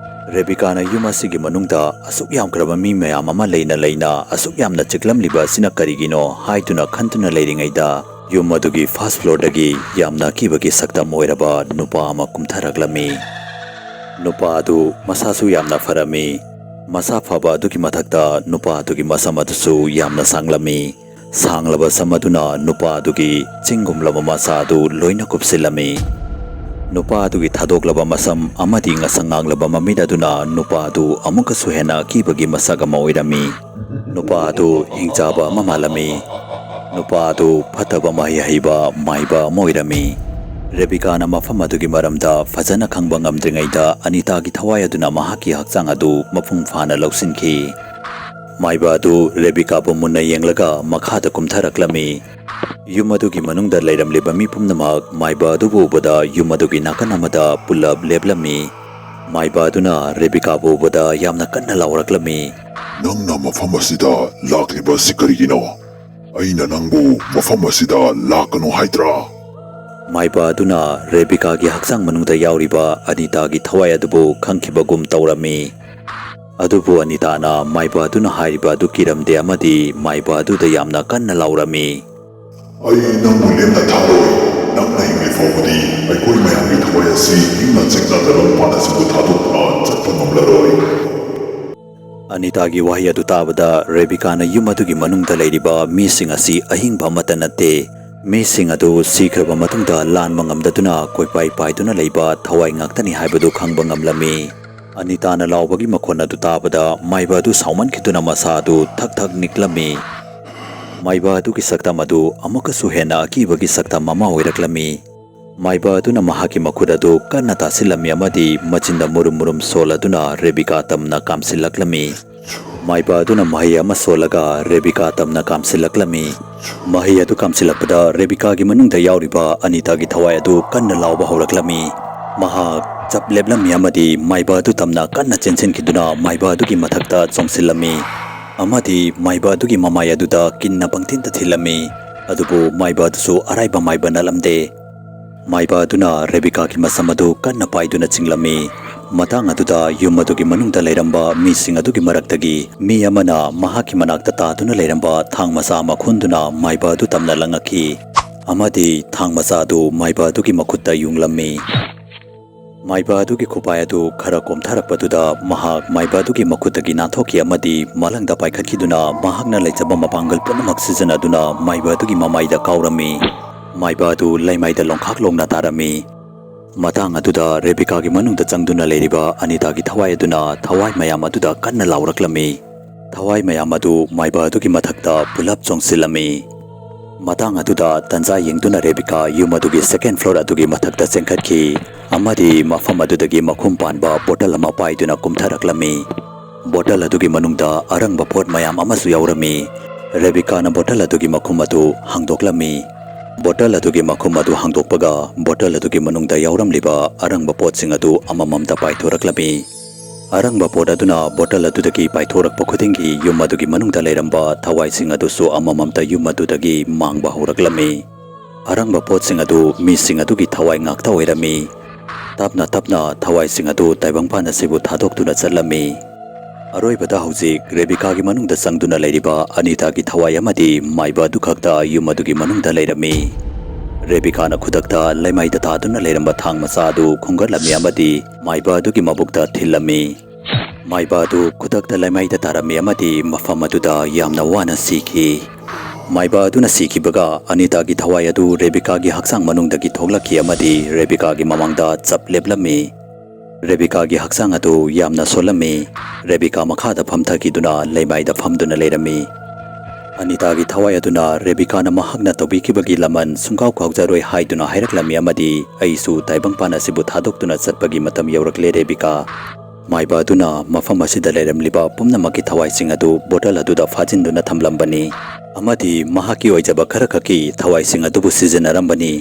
ꯔꯦꯕꯤꯀꯥꯅ ꯌꯨꯝ ꯑꯁꯤꯒꯤ ꯃꯅꯨꯡꯗ ꯑꯁꯨꯛ ꯌꯥꯝꯈ꯭ꯔꯕ ꯃꯤ ꯃꯌꯥꯝ ꯑꯃ ꯂꯩꯅ ꯂꯩꯅ ꯑꯁꯨꯛ ꯌꯥꯝꯅ ꯆꯤꯛꯂꯝꯂꯤꯕ ꯑꯁꯤꯅ ꯀꯔꯤꯒꯤꯅꯣ ꯍꯥꯏꯗꯨꯅ ꯈꯟꯗꯨꯅ ꯂꯩꯔꯤꯉꯩꯗ, ꯌꯨꯝ ꯑꯗꯨꯒꯤ ꯐꯥꯔꯁ ꯐ꯭ꯂꯣꯔꯗꯒꯤ ꯌꯥꯝꯅ ꯑꯀꯤꯕꯒꯤ ꯁꯛꯇꯝ ꯑꯣꯏꯔꯕ ꯅꯨꯄꯥ ꯑꯃ ꯀꯨꯝꯊꯔꯛꯂꯝꯃꯤ꯫ ꯅꯨꯄꯥ ꯑꯗꯨ ꯃꯁꯥꯁꯨ ꯌꯥꯝꯅ ꯐꯔꯝꯃꯤ꯫ ꯃꯁꯥ ꯐꯕ ꯑꯗꯨꯒꯤ ꯃꯊꯛꯇ ꯅꯨꯄꯥ ꯑꯗꯨꯒꯤ ꯃꯁꯝ ꯑꯗꯨꯁꯨ ꯌꯥꯝꯅ ꯁꯥꯡꯂꯝꯃꯤ꯫ ꯁꯥꯡꯂꯕ ꯁꯝ ꯑꯗꯨꯅ ꯅꯨꯄꯥ ꯑꯗꯨꯒꯤ ꯆꯤꯡꯒꯨꯝꯂꯕ ꯃꯁꯥ ꯑꯗꯨ ꯂꯣꯏꯅ ꯀꯨꯞꯁꯤꯜꯂꯝꯃꯤ꯫ ꯅꯨꯄꯥ ꯑꯗꯨꯒꯤ ꯊꯥꯗꯣꯛꯂꯕ ꯃꯁꯝ ꯑꯃꯗꯤ ꯉꯁꯪ ꯉꯥꯡꯂꯕ ꯃꯃꯤꯠ ꯑꯗꯨꯅ ꯅꯨꯄꯥ ꯑꯗꯨ ꯑꯃꯨꯛꯀꯁꯨ ꯍꯦꯟꯅ ꯑꯀꯤꯕꯒꯤ ꯃꯁꯛ ꯑꯃ ꯑꯣꯏꯔꯝꯃꯤ꯫ ꯅꯨꯄꯥ ꯑꯗꯨ ꯍꯤꯡꯆꯥꯕ ꯑꯃ ꯃꯥꯜꯂꯝꯃꯤ꯫ ꯅꯨꯄꯥ ꯑꯗꯨ ꯐꯠꯇꯕ ꯃꯍꯩ ꯍꯩꯕ ꯃꯥꯏꯕ ꯑꯃ ꯑꯣꯏꯔꯝꯃꯤ꯫ ꯔꯦꯕꯤꯀꯥꯅ ꯃꯐꯝ ꯑꯗꯨꯒꯤ ꯃꯔꯝꯗ ꯐꯖꯅ ꯈꯪꯕ ꯉꯝꯗ꯭ꯔꯤꯉꯩꯗ ꯑꯅꯤꯇꯥꯒꯤ ꯊꯋꯥꯏ ꯑꯗꯨꯅ ꯃꯍꯥꯛꯀꯤ ꯍꯛꯆꯥꯡ ꯑꯗꯨ ꯃꯄꯨꯡ ꯐꯥꯅ ꯂꯧꯁꯤꯟꯈꯤ꯫ ꯃꯥꯏꯕ ꯑꯗꯨ ꯔꯦꯕꯤꯀꯥꯕꯨ ꯃꯨꯟꯅ ꯌꯦꯡꯂꯒ ꯃꯈꯥꯗ ꯀꯨꯝꯊꯔꯛꯂꯝꯃꯤ꯫ ꯌꯨꯝ ꯑꯗꯨꯒꯤ ꯃꯅꯨꯡꯗ ꯂꯩꯔꯝꯂꯤꯕ ꯃꯤ ꯄꯨꯝꯅꯃꯛ ꯃꯥꯏꯕ ꯑꯗꯨꯕꯨ ꯎꯕꯗ ꯌꯨꯝ ꯑꯗꯨꯒꯤ ꯅꯥꯀꯟ ꯑꯃꯗ ꯄꯨꯜꯂꯞ ꯂꯦꯞꯂꯝꯃꯤ꯫ ꯃꯥꯏꯕ ꯑꯗꯨꯅ ꯔꯦꯕꯤꯀꯥꯕꯨ ꯎꯕꯗ ꯌꯥꯝꯅ ꯀꯟꯅ ꯂꯥꯎꯔꯛꯂꯝꯃꯤ꯫ "ꯅꯪꯅ ꯃꯐꯝ ꯑꯁꯤꯗ ꯂꯥꯛꯂꯤꯕ ꯑꯁꯤ ꯀꯔꯤꯒꯤꯅꯣ? ꯑꯩꯅ ꯅꯪꯕꯨ ꯃꯐꯝ ꯑꯁꯤꯗ ꯂꯥꯛꯀꯅꯨ ꯍꯥꯏꯗ꯭ꯔꯥ?" ꯃꯥꯏꯕ ꯑꯗꯨꯅ ꯔꯦꯕꯤꯀꯥꯒꯤ ꯍꯛꯆꯥꯡ ꯃꯅꯨꯡꯗ ꯌꯥꯎꯔꯤꯕ ꯑꯅꯤꯇꯥꯒꯤ ꯊꯋꯥꯏ ꯑꯗꯨꯕꯨ ꯈꯪꯈꯤꯕꯒꯨꯝ ꯇꯧꯔꯝꯃꯤ꯫ ꯑꯗꯨꯕꯨ ꯑꯅꯤꯇꯥꯅ ꯃꯥꯏꯕ ꯑꯗꯨꯅ ꯍꯥꯏꯔꯤꯕ ꯑꯗꯨ ꯀꯤꯔꯝꯗꯦ ꯑꯃꯗꯤ ꯃꯥꯏꯕ ꯑꯗꯨꯗ ꯌꯥꯝꯅ ꯀꯟꯅ ꯂꯥꯎꯔꯝꯃꯤ꯫ "ꯑꯩ ꯅꯪꯕꯨ ꯂꯦꯝꯅ ꯊꯥꯔꯣꯏ꯫ ꯅꯪꯅ ꯍꯤꯡꯂꯤ ꯐꯥꯎꯕꯗꯤ ꯑꯩꯈꯣꯏ ꯃꯌꯥꯝꯒꯤ ꯊꯋꯥꯏ ꯑꯁꯤ ꯏꯪꯅ ꯆꯤꯛꯅ ꯇꯥꯏꯕꯪꯄꯥꯟ ꯑꯁꯤꯕꯨ ꯊꯥꯗꯣꯛꯇꯨꯅ ꯆꯠꯄ ꯉꯝꯂꯔꯣꯏ꯫" ꯑꯅꯤꯇꯥꯒꯤ ꯋꯥꯍꯩ ꯑꯗꯨ ꯇꯥꯕꯗ ꯔꯦꯕꯤꯀꯥꯅ ꯌꯨꯝ ꯑꯗꯨꯒꯤ ꯃꯅꯨꯡꯗ ꯂꯩꯔꯤꯕ ꯃꯤꯁꯤꯡ ꯑꯁꯤ ꯑꯍꯤꯡꯕ ꯑꯃꯠꯇ ꯅꯠꯇꯦ꯫ ꯃꯤꯁꯤꯡ ꯑꯗꯨ ꯁꯤꯈ꯭ꯔꯕ ꯃꯇꯨꯡꯗ ꯂꯥꯟꯕ ꯉꯝꯗꯗꯨꯅ ꯀꯣꯏꯄꯥꯏ ꯄꯥꯏꯗꯨꯅ ꯂꯩꯕ ꯊꯋꯥꯏ ꯉꯥꯛꯇꯅꯤ ꯍꯥꯏꯕꯗꯨ ꯈꯪꯕ ꯉꯝꯂꯝꯃꯤ꯫ ꯑꯅꯤꯇꯥꯅ ꯂꯥꯎꯕꯒꯤ ꯃꯈꯣꯟ ꯑꯗꯨ ꯇꯥꯕꯗ ꯃꯥꯏꯕ ꯑꯗꯨ ꯁꯥꯎꯃꯟꯈꯤꯗꯨꯅ ꯃꯁꯥ ꯑꯗꯨ ꯊꯛ ꯊꯛ ꯅꯤꯛꯂꯝꯃꯤ꯫ ꯃꯥꯏꯕ ꯑꯗꯨꯒꯤ ꯁꯛꯇꯝ ꯑꯗꯨ ꯑꯃꯨꯛꯀꯁꯨ ꯍꯦꯟꯅ ꯑꯀꯤꯕꯒꯤ ꯁꯛꯇꯝ ꯑꯃ ꯑꯣꯏꯔꯛꯂꯝꯃꯤ꯫ ꯃꯥꯏꯕ ꯑꯗꯨꯅ ꯃꯍꯥꯛꯀꯤ ꯃꯈꯨꯠ ꯑꯗꯨ ꯀꯟꯅ ꯇꯥꯁꯤꯜꯂꯝꯃꯤ ꯑꯃꯗꯤ ꯃꯆꯤꯟꯗ ꯃꯨꯔꯨꯝ ꯃꯨꯔꯨꯝ ꯁꯣꯜꯂꯗꯨꯅ ꯔꯦꯕꯤꯀꯥ ꯇꯝꯅ ꯀꯥꯝꯁꯤꯜꯂꯛꯂꯝꯃꯤ꯫ ꯃꯥꯏꯕ ꯑꯗꯨꯅ ꯃꯍꯩ ꯑꯃ ꯁꯣꯜꯂꯒ ꯔꯦꯕꯤꯀꯥ ꯇꯝꯅ ꯀꯥꯝꯁꯤꯜꯂꯛꯂꯝꯃꯤ꯫ ꯃꯍꯩ ꯑꯗꯨ ꯀꯥꯝꯁꯤꯜꯂꯛꯄꯗ ꯔꯦꯕꯤꯀꯥꯒꯤ ꯃꯅꯨꯡꯗ ꯌꯥꯎꯔꯤꯕ ꯑꯅꯤꯇꯥꯒꯤ ꯊꯋꯥꯏ ꯑꯗꯨ ꯀꯟꯅ ꯂꯥꯎꯕ ꯍꯧꯔꯛꯂꯝꯃꯤ꯫ ꯃꯍꯥꯛ ꯆꯞ ꯂꯦꯞꯂꯝꯃꯤ ꯑꯃꯗꯤ ꯃꯥꯏꯕ ꯑꯗꯨ ꯇꯝꯅ ꯀꯟꯅ ꯆꯦꯟꯁꯤꯟꯈꯤꯗꯨꯅ ꯃꯥꯏꯕ ꯑꯗꯨꯒꯤ ꯃꯊꯛꯇ ꯆꯣꯡꯁꯤꯜꯂꯝꯃꯤ ꯑꯃꯗꯤ ꯃꯥꯏꯕ ꯑꯗꯨꯒꯤ ꯃꯃꯥꯏ ꯑꯗꯨꯗ ꯀꯤꯟꯅ ꯄꯪꯊꯤꯟꯗ ꯊꯤꯜꯂꯝꯃꯤ꯫ ꯑꯗꯨꯕꯨ ꯃꯥꯏꯕ ꯑꯗꯨꯁꯨ ꯑꯔꯥꯏꯕ ꯃꯥꯏꯕ ꯅꯠꯂꯝꯗꯦ꯫ ꯃꯥꯏꯕ ꯑꯗꯨꯅ ꯔꯦꯕꯤꯀꯥꯒꯤ ꯃꯁꯝ ꯑꯗꯨ ꯀꯟꯅ ꯄꯥꯏꯗꯨꯅ ꯆꯤꯡꯂꯝꯃꯤ꯫ ꯃꯇꯥꯡ ꯑꯗꯨꯗ ꯌꯨꯝ ꯑꯗꯨꯒꯤ ꯃꯅꯨꯡꯗ ꯂꯩꯔꯝꯕ ꯃꯤꯁꯤꯡ ꯑꯗꯨꯒꯤ ꯃꯔꯛꯇꯒꯤ ꯃꯤ ꯑꯃꯅ ꯃꯍꯥꯛꯀꯤ ꯃꯅꯥꯛꯇ ꯇꯥꯗꯨꯅ ꯂꯩꯔꯝꯕ ꯊꯥꯡ ꯃꯆꯥ ꯑꯃ ꯈꯨꯟꯗꯨꯅ ꯃꯥꯏꯕ ꯑꯗꯨ ꯇꯝꯅ ꯂꯪꯉꯛꯈꯤ ꯑꯃꯗꯤ ꯊꯥꯡ ꯃꯆꯥ ꯑꯗꯨ ꯃꯥꯏꯕ ꯑꯗꯨꯒꯤ ꯃꯈꯨꯠꯇ ꯌꯨꯡꯂꯝꯃꯤ꯫ ꯃꯥꯏꯕ ꯑꯗꯨꯒꯤ ꯈꯨꯄꯥꯏ ꯑꯗꯨ ꯈꯔ ꯀꯣꯝꯊꯔꯛꯄꯗꯨꯗ ꯃꯍꯥꯛ ꯃꯥꯏꯕ ꯑꯗꯨꯒꯤ ꯃꯈꯨꯠꯇꯒꯤ ꯅꯥꯟꯊꯣꯛꯈꯤ ꯑꯃꯗꯤ ꯃꯥꯂꯪꯗ ꯄꯥꯏꯈꯠꯈꯤꯗꯨꯅ ꯃꯍꯥꯛꯅ ꯂꯩꯖꯕ ꯃꯄꯥꯡꯒꯜ ꯄꯨꯝꯅꯃꯛ ꯁꯤꯖꯤꯟꯅꯗꯨꯅ ꯃꯥꯏꯕ ꯑꯗꯨꯒꯤ ꯃꯃꯥꯏꯗ ꯀꯥꯎꯔꯝꯃꯤ꯫ ꯃꯥꯏꯕ ꯑꯗꯨ ꯂꯩꯃꯥꯏꯗ ꯂꯣꯡꯈꯥꯛ ꯂꯣꯡꯅ ꯇꯥꯔꯝꯃꯤ꯫ ꯃꯇꯥꯡ ꯑꯗꯨꯗ ꯔꯦꯕꯤꯀꯥꯒꯤ ꯃꯅꯨꯡꯗ ꯆꯪꯗꯨꯅ ꯂꯩꯔꯤꯕ ꯑꯅꯤꯇꯥꯒꯤ ꯊꯋꯥꯏ ꯑꯗꯨꯅ ꯊꯋꯥꯏ ꯃꯌꯥꯝ ꯑꯗꯨꯗ ꯀꯟꯅ ꯂꯥꯎꯔꯛꯂꯝꯃꯤ꯫ ꯊꯋꯥꯏ ꯃꯌꯥꯝ ꯑꯗꯨ ꯃꯥꯏꯕ ꯑꯗꯨꯒꯤ ꯃꯊꯛꯇ ꯄꯨꯂꯞ ꯆꯣꯡꯁꯤꯜꯂꯝꯃꯤ꯫ ꯃꯇꯥꯡ ꯑꯗꯨꯗ ꯇꯟꯖꯥ ꯌꯦꯡꯗꯨꯅ ꯔꯦꯕꯤꯀꯥ ꯌꯨꯝ ꯑꯗꯨꯒꯤ second floor ꯑꯗꯨꯒꯤ ꯃꯊꯛꯇ ꯆꯦꯟꯈꯠꯈꯤ ꯑꯃꯗꯤ ꯃꯐꯝ ꯑꯗꯨꯗꯒꯤ ꯃꯈꯨꯝ ꯄꯥꯟꯕ bottle ꯑꯃ ꯄꯥꯏꯗꯨꯅ ꯀꯨꯝꯊꯔꯛꯂꯝꯃꯤ꯫ Bottle ꯑꯗꯨꯒꯤ ꯃꯅꯨꯡꯗ ꯑꯔꯪꯕ ꯄꯣꯠ ꯃꯌꯥꯝ ꯑꯃꯁꯨ ꯌꯥꯎꯔꯝꯃꯤ꯫ ꯔꯦꯕꯤꯀꯥꯅ bottle ꯑꯗꯨꯒꯤ ꯃꯈꯨꯝ ꯑꯗꯨ ꯍꯥꯡꯗꯣꯛꯂꯝꯃꯤ꯫ Bottle ꯑꯗꯨꯒꯤ ꯃꯈꯨꯝ ꯑꯗꯨ ꯍꯥꯡꯗꯣꯛꯄꯒ bottle ꯑꯗꯨꯒꯤ ꯃꯅꯨꯡꯗ ꯌꯥꯎꯔꯝꯂꯤꯕ ꯑꯔꯪꯕ ꯄꯣꯠꯁꯤꯡ ꯑꯗꯨ ꯑꯃꯃꯝꯇ ꯄꯥꯏꯊꯣꯔꯛꯂꯝꯃꯤ꯫ ꯑꯔꯪꯕ ꯄꯣꯠ ꯑꯗꯨꯅ ꯕꯣꯇꯜ ꯑꯗꯨꯗꯒꯤ ꯄꯥꯏꯊꯣꯔꯛꯄ ꯈꯨꯗꯤꯡꯒꯤ ꯌꯨꯝ ꯑꯗꯨꯒꯤ ꯃꯅꯨꯡꯗ ꯂꯩꯔꯝꯕ ꯊꯋꯥꯏꯁꯤꯡ ꯑꯗꯨꯁꯨ ꯑꯃꯃꯝꯇ ꯌꯨꯝ ꯑꯗꯨꯗꯒꯤ ꯃꯥꯡꯕ ꯍꯧꯔꯛꯂꯝꯃꯤ꯫ ꯑꯔꯪꯕ ꯄꯣꯠꯁꯤꯡ ꯑꯗꯨ ꯃꯤꯁꯤꯡ ꯑꯗꯨꯒꯤ ꯊꯋꯥꯏ ꯉꯥꯛꯇ ꯑꯣꯏꯔꯝꯃꯤ꯫ ꯇꯞꯅ ꯇꯞꯅ ꯊꯋꯥꯏꯁꯤꯡ ꯑꯗꯨ ꯇꯥꯏꯕꯪꯄꯥꯟ ꯑꯁꯤꯕꯨ ꯊꯥꯗꯣꯛꯇꯨꯅ ꯆꯠꯂꯝꯃꯤ꯫ ꯑꯔꯣꯏꯕꯗ ꯍꯧꯖꯤꯛ ꯔꯦꯕꯤꯀꯥꯒꯤ ꯃꯅꯨꯡꯗ ꯆꯪꯗꯨꯅ ꯂꯩꯔꯤꯕ ꯑꯅꯤꯇꯥꯒꯤ ꯊꯋꯥꯏ ꯑꯃꯗꯤ ꯃꯥꯏꯕ ꯑꯗꯨꯈꯛꯇ ꯌꯨꯝ ꯑꯗꯨꯒꯤ ꯃꯅꯨꯡꯗ ꯂꯩꯔꯝꯃꯤ꯫ ꯔꯦꯕꯤꯀꯥꯅ ꯈꯨꯗꯛꯇ ꯂꯩꯃꯥꯏꯗ ꯇꯥꯗꯨꯅ ꯂꯩꯔꯝꯕ ꯊꯥꯡ ꯃꯆꯥ ꯑꯗꯨ ꯈꯨꯟꯒꯠꯂꯝꯃꯤ ꯑꯃꯗꯤ ꯃꯥꯏꯕ ꯑꯗꯨꯒꯤ ꯃꯕꯨꯛꯇ ꯊꯤꯜꯂꯝꯃꯤ꯫ ꯃꯥꯏꯕ ꯑꯗꯨ ꯈꯨꯗꯛꯇ ꯂꯩꯃꯥꯏꯗ ꯇꯥꯔꯝꯃꯤ ꯑꯃꯗꯤ ꯃꯐꯝ ꯑꯗꯨꯗ ꯌꯥꯝꯅ ꯋꯥꯅ ꯁꯤꯈꯤ꯫ ꯃꯥꯏꯕ ꯑꯗꯨꯅ ꯁꯤꯈꯤꯕꯒ ꯑꯅꯤꯇꯥꯒꯤ ꯊꯋꯥꯏ ꯑꯗꯨ ꯔꯦꯕꯤꯀꯥꯒꯤ ꯍꯛꯆꯥꯡ ꯃꯅꯨꯡꯗꯒꯤ ꯊꯣꯛꯂꯛꯈꯤ ꯑꯃꯗꯤ ꯔꯦꯕꯤꯀꯥꯒꯤ ꯃꯃꯥꯡꯗ ꯆꯞ ꯂꯦꯞꯂꯝꯃꯤ꯫ ꯔꯦꯕꯤꯀꯥꯒꯤ ꯍꯛꯆꯥꯡ ꯑꯗꯨ ꯌꯥꯝꯅ ꯁꯣꯜꯂꯝꯃꯤ꯫ ꯔꯦꯕꯤꯀꯥ ꯃꯈꯥꯗ ꯐꯝꯊꯈꯤꯗꯨꯅ ꯂꯩꯃꯥꯏꯗ ꯐꯝꯗꯨꯅ ꯂꯩꯔꯝꯃꯤ꯫ ꯑꯅꯤꯇꯥꯒꯤ ꯊꯋꯥꯏ ꯑꯗꯨꯅ ꯔꯦꯕꯤꯀꯥꯅ ꯃꯍꯥꯛꯅ ꯇꯧꯕꯤꯈꯤꯕꯒꯤ ꯂꯃꯟ ꯁꯨꯡꯀꯥꯎ ꯀꯥꯎꯖꯔꯣꯏ ꯍꯥꯏꯗꯨꯅ ꯍꯥꯏꯔꯛꯂꯝꯃꯤ ꯑꯃꯗꯤ ꯑꯩꯁꯨ ꯇꯥꯏꯕꯪꯄꯥꯟ ꯑꯁꯤꯕꯨ ꯊꯥꯗꯣꯛꯇꯨꯅ ꯆꯠꯄꯒꯤ ꯃꯇꯝ ꯌꯧꯔꯛꯂꯦ ꯔꯦꯕꯤꯀꯥ꯫ ꯃꯥꯏꯕ ꯑꯗꯨꯅ ꯃꯐꯝ ꯑꯁꯤꯗ ꯂꯩꯔꯝꯂꯤꯕ ꯄꯨꯝꯅꯃꯛꯀꯤ ꯊꯋꯥꯏꯁꯤꯡ ꯑꯗꯨ ꯕꯣꯇꯜ ꯑꯗꯨꯗ ꯐꯥꯖꯤꯟꯗꯨꯅ ꯊꯝꯂꯝꯕꯅꯤ ꯑꯃꯗꯤ ꯃꯍꯥꯛꯀꯤ ꯑꯣꯏꯖꯕ ꯈꯔꯈꯛꯀꯤ ꯊꯋꯥꯏꯁꯤꯡ ꯑꯗꯨꯕꯨ ꯁꯤꯖꯤꯟꯅꯔꯝꯕꯅꯤ꯫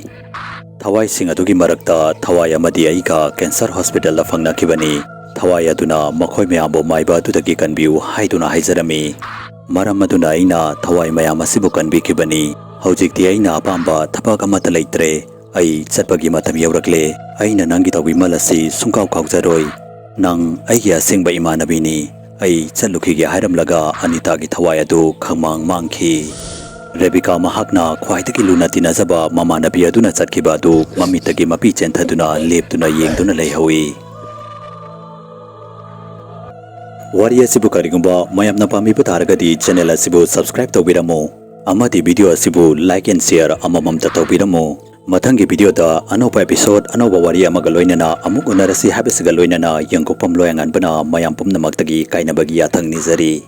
ꯊꯋꯥꯏꯁꯤꯡ ꯑꯗꯨꯒꯤ ꯃꯔꯛꯇ ꯊꯋꯥꯏ ꯑꯃꯗꯤ ꯑꯩꯒ ꯀꯦꯟꯁꯔ ꯍꯣꯁꯄꯤꯇꯥꯜꯗ ꯐꯪꯅꯈꯤꯕꯅꯤ꯫ ꯊꯋꯥꯏ ꯑꯗꯨꯅ ꯃꯈꯣꯏ ꯃꯌꯥꯝꯕꯨ ꯃꯥꯏꯕ ꯑꯗꯨꯗꯒꯤ ꯀꯟꯕꯤꯌꯨ ꯍꯥꯏꯗꯨꯅ ꯍꯥꯏꯖꯔꯝꯃꯤ꯫ ꯃꯔꯝ ꯑꯗꯨꯅ ꯑꯩꯅ ꯊꯋꯥꯏ ꯃꯌꯥꯝ ꯑꯁꯤꯕꯨ ꯀꯟꯕꯤꯈꯤꯕꯅꯤ꯫ ꯍꯧꯖꯤꯛꯇꯤ ꯑꯩꯅ ꯑꯄꯥꯝꯕ ꯊꯕꯛ ꯑꯃꯠꯇ ꯂꯩꯇ꯭ꯔꯦ꯫ ꯑꯩ ꯆꯠꯄꯒꯤ ꯃꯇꯝ ꯌꯧꯔꯛꯂꯦ꯫ ꯑꯩꯅ ꯅꯪꯒꯤ ꯇꯧꯕꯤꯃꯜ ꯑꯁꯤ ꯁꯨꯡꯀꯥꯎ ꯀꯥꯎꯖꯔꯣꯏ꯫ ꯅꯪ ꯑꯩꯒꯤ ꯑꯁꯦꯡꯕ ꯏꯃꯥꯟꯅꯕꯤꯅꯤ꯫ ꯑꯩ ꯆꯠꯂꯨꯈꯤꯒꯦ ꯍꯥꯏꯔꯝꯂꯒ ꯑꯅꯤꯇꯥꯒꯤ ꯊꯋꯥꯏ ꯑꯗꯨ ꯈꯪꯃꯥꯡ ꯃꯥꯡꯈꯤ꯫ ꯔꯦꯕꯤꯀꯥ ꯃꯍꯥꯛꯅ ꯈ꯭ꯋꯥꯏꯗꯒꯤ ꯂꯨꯅ ꯇꯤꯟꯅꯖꯕ ꯃꯃꯥꯟꯅꯕꯤ ꯑꯗꯨꯅ ꯆꯠꯈꯤꯕ ꯑꯗꯨ ꯃꯃꯤꯠꯇꯒꯤ ꯃꯄꯤ ꯆꯦꯟꯊꯗꯨꯅ ꯂꯦꯞꯇꯨꯅ ꯌꯦꯡꯗꯨꯅ ꯂꯩꯍꯧꯏ꯫ ꯋꯥꯔꯤ ꯑꯁꯤꯕꯨ ꯀꯔꯤꯒꯨꯝꯕ ꯃꯌꯥꯝꯅ ꯄꯥꯝꯕꯤꯕ ꯇꯥꯔꯒꯗꯤ ꯆꯦꯅꯦꯜ ꯑꯁꯤꯕꯨ ꯁꯕꯁꯀ꯭ꯔꯥꯏꯕ ꯇꯧꯕꯤꯔꯝꯃꯨ ꯑꯃꯗꯤ ꯚꯤꯗꯤꯑꯣ ꯑꯁꯤꯕꯨ ꯂꯥꯏꯛ ꯑꯦꯟ ꯁꯤꯌꯔ ꯑꯃꯃꯝꯇ ꯇꯧꯕꯤꯔꯝꯃꯨ꯫ ꯃꯊꯪꯒꯤ ꯚꯤꯗꯤꯑꯣꯗ ꯑꯅꯧꯕ ꯑꯦꯄꯤꯁꯣꯗ, ꯑꯅꯧꯕ ꯋꯥꯔꯤ ꯑꯃꯒ ꯂꯣꯏꯅꯅ ꯑꯃꯨꯛ ꯎꯅꯔꯁꯤ ꯍꯥꯏꯕꯁꯤꯒ ꯂꯣꯏꯅꯅ ꯌꯦꯡꯒꯣꯛꯄꯝ ꯂꯣꯌꯥꯉꯥꯟꯕꯅ ꯃꯌꯥꯝ ꯄꯨꯝꯅꯃꯛꯇꯒꯤ ꯀꯥꯏꯅꯕꯒꯤ ꯌꯥꯊꯪ ꯅꯤꯖꯔꯤ꯫